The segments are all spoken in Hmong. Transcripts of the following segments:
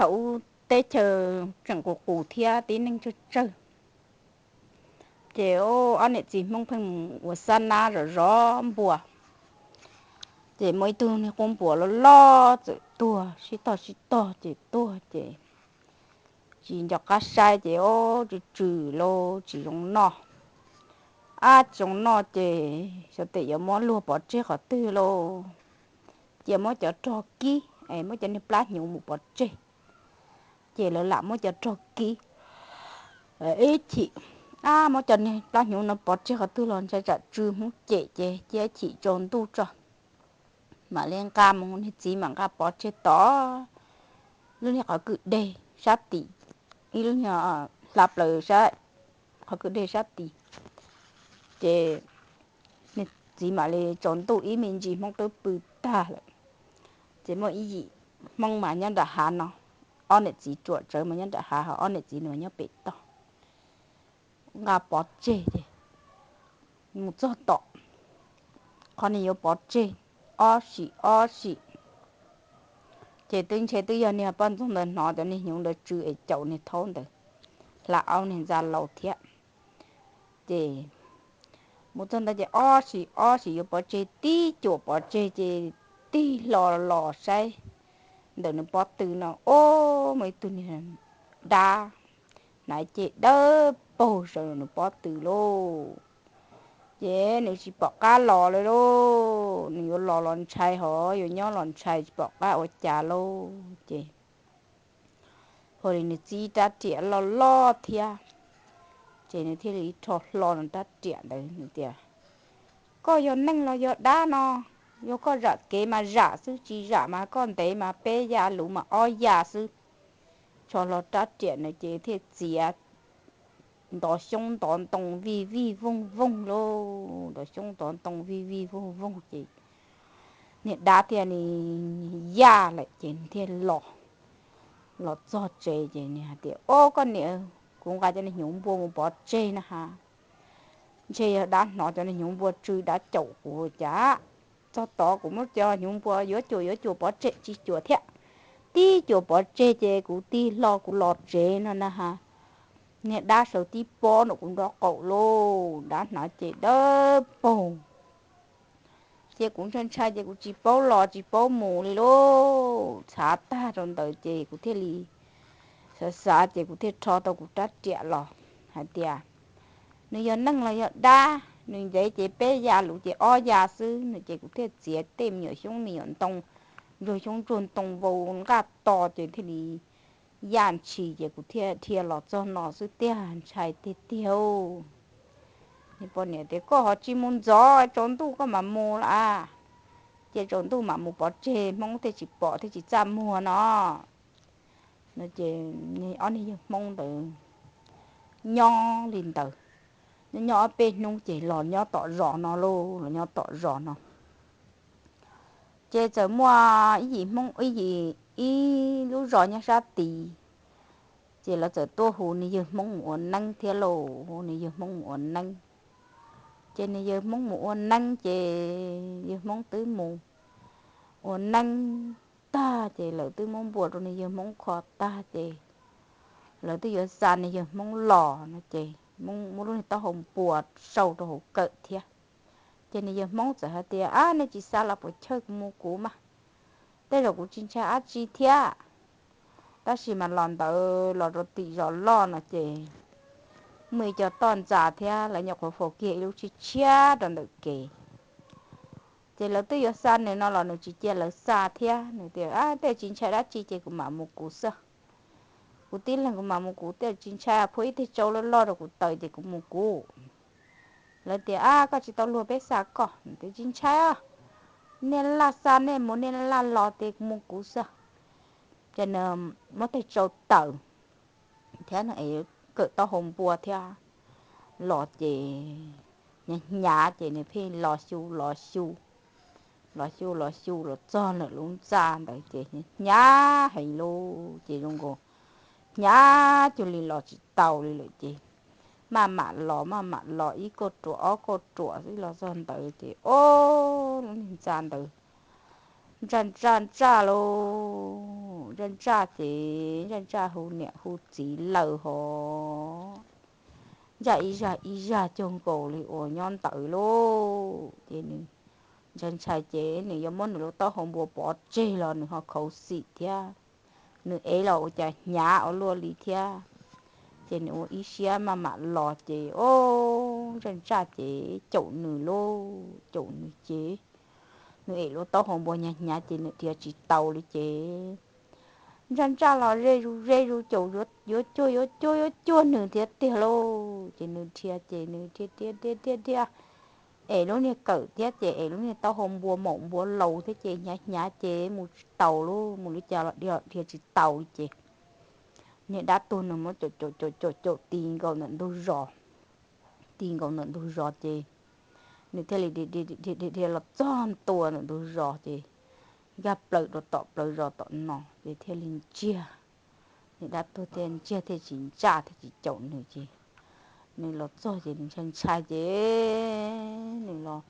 thaum ub teb chaws tseem qus qus thiab tib neeg tsawg tsawg, ces ob niam txiv Hmoob pheej mus ua xab nab zov zov npua. Ces muaj ib tug niag qub npua loj loj txawm tuag sib tog sib tog ces tuag ces tsis nco qab saib ces ob tsw tsw lauj tsis zoo noj. Ab tsis zoo noj ces xyov tes yuav muab luag pov tseg qhov twg lauj. Cia muab cov rog kib es muab cov niag plab hnyuv mus pov tseg. Ces lawv lam muab cov rog kib ib chim, ab muab cov niag plab hnyuv no pov tseg qhov twg los ntshai tsam tsw Hmoob cem ces cia ib chim tsaus ntuj tso mam li nqa mus. Niag txiv mam nqa pov tseg tod lub niag qhov kwj deg sab tid, ib lub niag hla plaws sab qhov kwj deg sab tid. Ces niag txiv mam li tsaus ntuj ib me ntsis Hmoob twb pw tag lawm. Ces muaj ib yim Hmoob mas nyob nram hav no, ob niam txiv ruam tsawv mas nyob nram hav ho ob niam txiv nws nyob pem toj. Nqa pov tseg ces mus txog tom qhov nws yuav pov tseg ob sim ob sim, ces twb ntshe twb yog niag poj ntxoog ntawd hnov cov niag hnyuv ntawd tsw es caum niag thaub ntawd hla aub niag ntxa laus thiab. Ces mus txog ntawd ces ob sim ob sim yuav pov tseg, tib cuam pov tseg ces tig hlo los saib ntawm nws pob tw no, o, muaj ib tug niag dab hnav cev dawb paug saum nws pob tw lauj. Ces nws tsis pom qab los li lauj, nws yuav los los ntshai hos yuav nyob los ntshai tsis pom qab ua cas lauj. Ces ua li nws txib rab riam loj loj thiab, ces nws thiaj li rho hlo nws rab riam ntawd nws tias, koj yog neeg los yog dab no? Yog koj zam kev mas zam xwb, tsis zam mas koj ntev mas peb ya, luv mas ob ya xwb. Rho hlo rab riam nws ces thiaj txiav ntov xyoob ntov ntoo vij vij voog voog lauj, ntov xyoob ntov ntoo vij vij voog voog ces niag dab thiaj li yaj lawm ces nws thiaj los, los txog tsev ces nws hais tias, o koj niam, kuv nqa cov niag hnyuv npua mus pov tseg na has, ntshe yog dab hnov cov niag hnyuv npua tsw dab caum kuv cas. Txog tod kuv muab cov hnyuv npua yuav cuam yuav cuam pov tseg tsis cuam thiab, tib cuam pov tseg ces kuv tig hlo kuv los tsev no na has. Niag dab sawv tib pob nram kuv nraub qaum lauj, dab hnav cev dawb paug. Ces kuv ntshai ntshai ces kuv tsis paub los tsis paub mus li lauj, txhav tag rau ntawd ces kuv thiaj li xav xav ces kuv thiaj rho tau kuv rab riam los hais tias, nws yog neeg los yog dab, nws ntev ces peb ya, luv ces ob ya xwb no. Ces kuv thiaj txiav tej me nyuam xyoob me nyuam ntoo, ntsuag xyoob ntsuag ntoo vau nqaj to ces thiaj li yaj ntshis ces kuv thiaj dhia los txog no xwb tiag, ntshai tiag tiag. Niag poj niam tias, koj ho tsis mus ntxov, tsaus ntuj koj mam mus lawm. Ces tsaus ntuj mam mus pov tseg, Hmoob thiaj tsis pom thiaj tsis txaj muag no. No ces ob niag yawg Hmoob ntawd nyob li ntawd, nyob nyob ob peb hnub ces los nyob tom zos no lauj, los nyob tom zos no. Ces txawm muaj ib yim Hmoob, ib yim, ib lub zos nyob sab tid, ces lawv txawm tuaj hu nws yawg Hmoob mus ua neeb thiab lauj, hu nws yawg Hmoob mus ua neeb. Ces nws yawg Hmoob mus ua neeb ces yawg Hmoob twb mus ua neeb tag ces lawv twb muab npua rau nws yawg Hmoob kho tag ces lawv twb yuav xa nws yawg Hmoob los no ces muaj lub niag taub hau npua sau rau hauv kawm thiab. Ces nws yawg Hmoob txawm hais tias, ab, nej tsis xa los puas chawj, kuv mus kuv mas, tej zaum kuv tsis ntshai dab tsi thiab. Tab sis mas los ntawd los rau tim zos loj no ces muaj ib co toj ntxas thiab lawv nyuam qhuav faus kiag ib lub tshiab tshiab rau ntawm kev. Ces lawv twb yuav xa nws no los nws tsis cia lawv xa thiab, nws tias, ab, tej tsis ntshai dab tsi ces kuv mam mus kuv xwb. Kuv tib leeg kuv mam mus kuv, tej tsis ntshai, phua ib teg tsau loj loj rau kuv taws ces kuv mus kuv. Lawv tias, ab, koj tsis tau luag peb xa koj. Nws tias, tsis ntshai, niaj laj xa nej mus niaj laj los ces kuv mus kuv xwb. Ces nws muab teg tsau taws thiab nws kawm taub hau npua thiab los ces hnyav hnyav ces nws pheej los xyu los xyu, los xyu los xyu los txog ntawm lub ntxa ntawd ces hnyav heev lauj, ces zoo nkaus hnyav cuag li los tsis tau li lawm ces maj mam los maj mam los ib kauj ruam ob kauj ruam xwb los txog ntawd ces ob lub niag ntxa ntawd ntsaj ntsaj ntsaj lauj, ntsaj ntsaj ces ntsaj ntsaj hu niam hu txiv lawm hos, ntsaj ib zag ib zag cuag nkaus li uas nyob ntawd lauj. Ces nws ntshai ntshai ces nws yuav muab nws lub taub hau npua pov tseg los nws ho khuv xim thiab. Nws ev los ua cas hnyav ua luaj li thiab. Ces nws ua ib siab maj mam los ces o, ntsaj ntsaj ces caum nws lauj, caum nws ces nws ev lub taub hau npua hnyav hnyav ces nws dhia tsis taus li ces ntsaj ntsaj los ze zus ze zus caum yuav cuag yuav cuag yuav cuag nws thiab tiag lauj. Ces nws dhia ces nws dhia dhia dhia dhia dhia, es lub niag kawm thiab ces es lub niag taub hau npua maum npua laus thiab ces hnyav hnyav ces mus tsis taus lauj, mus li cas los dhia tsis taus li ces niag dab tuag nws muab caum caum caum caum caum ti nkaus ntawm ntug zos, ti nkaus ntawm ntug zos ces nws thiaj li dhia dhia los txog ntua ntawm ntug zos ces nkag plaws rau tom plawv zos tom no ces thiaj li ntsiag. Niag dab tuag thiaj ntsiag thiaj tsis ntsaj thiaj tsis caum nws ces nws los txog ces nws ntshai ntshai ces nws los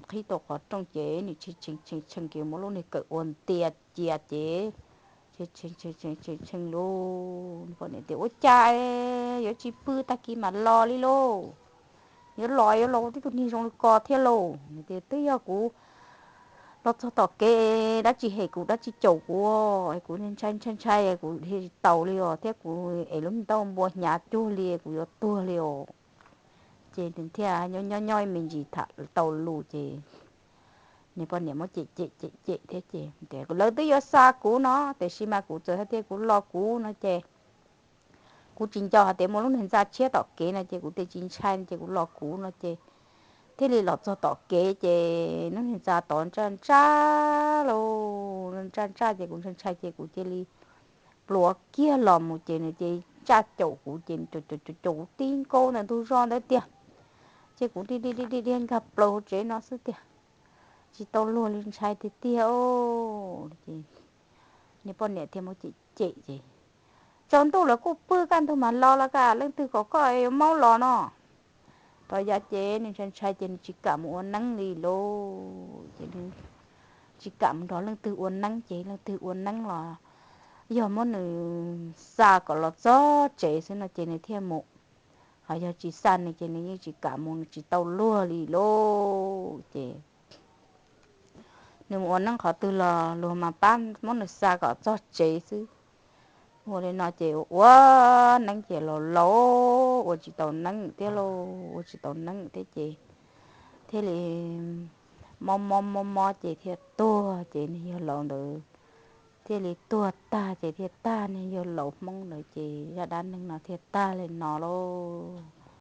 qhib tau qhov rooj ces nws tshee tshee tshee tshee ces muab lub niag kawm ua ntia cia ces tshee tshee tshee tshee lauj. Poj niam tias ua cas yuav tsis pw tag kis mam los li lauj, yuav los yuav los ua tib tug niag zoo li ko thiab lauj. Nws tias twb yog kuv los txog tom kev dab tsi hem kuv dab tsi caum kuv, kuv ntshai ntshai ntshai kuv dhia tsis taus li os thiab kuv es lub niag taub hau npua hnyav cuag li kuv yuav tuag li os. Ces nws thiaj nyob nyob nyob me ntsis tham tau lus ces nws poj niam muab cem cem cem cem thiab ces tias lawv twb yuav xa kuv no tiam sis mas kuv txawm hais tias kuv los kuv no ces kuv tsis nco hais tias muaj lub niag ntxa tshiab tom kev no ces kuv thiaj tsis ntshai no ces kuv los kuv no ces thiaj li los txog tom kev ces lub niag ntxa tod ntsaj ntsaj lauj, ntsaj ntsaj ces kuv ntshai ntshai ces kuv cia li pluav kiag los mus ces nws ces ntsaj caum kuv ces caum caum caum kuv ti nkaus ntawm ntug zos ntawd tiag. Ces kuv dhia dhia dhia nkag plaws hauv tsev no xwb tiag, tsis tau luag li ntshai tiag tiag. Ces niag poj niam thiaj muab cem cem ces tsaus ntuj lawv kuj pw kaj ntug mas los los kaj leej twg kom koj yuav maub los no. Thaum yog ces nws ntshai ntshai ces nws tsis kam mus ua neeb li lauj, ces nws tsis kam mus nrog leej twg ua neeb ces leej twg ua neeb los yog muab nws xa kom los txog tsev xwb no ces nws thiaj mus, ho yog tsis xa nws ces nws yeej tsis kam mus, nws tsis tau luag li lauj. Ces nws mus ua neeb qhov twg los luag mas pab muab nws xa kom txog tsev xwb. Ua li no ces ua neeb ces laus laus ua tsis tau neeb thiab lauj, ua tsis tau neeb thiab ces thiaj li mob mob mob mob ces thiaj tuag ces niag yawg laus ntawd thiaj li tuag tag ces thiaj tag niag yawg laus Hmoob ntawd ces zaj dab neeg no thiaj tag li no lauj.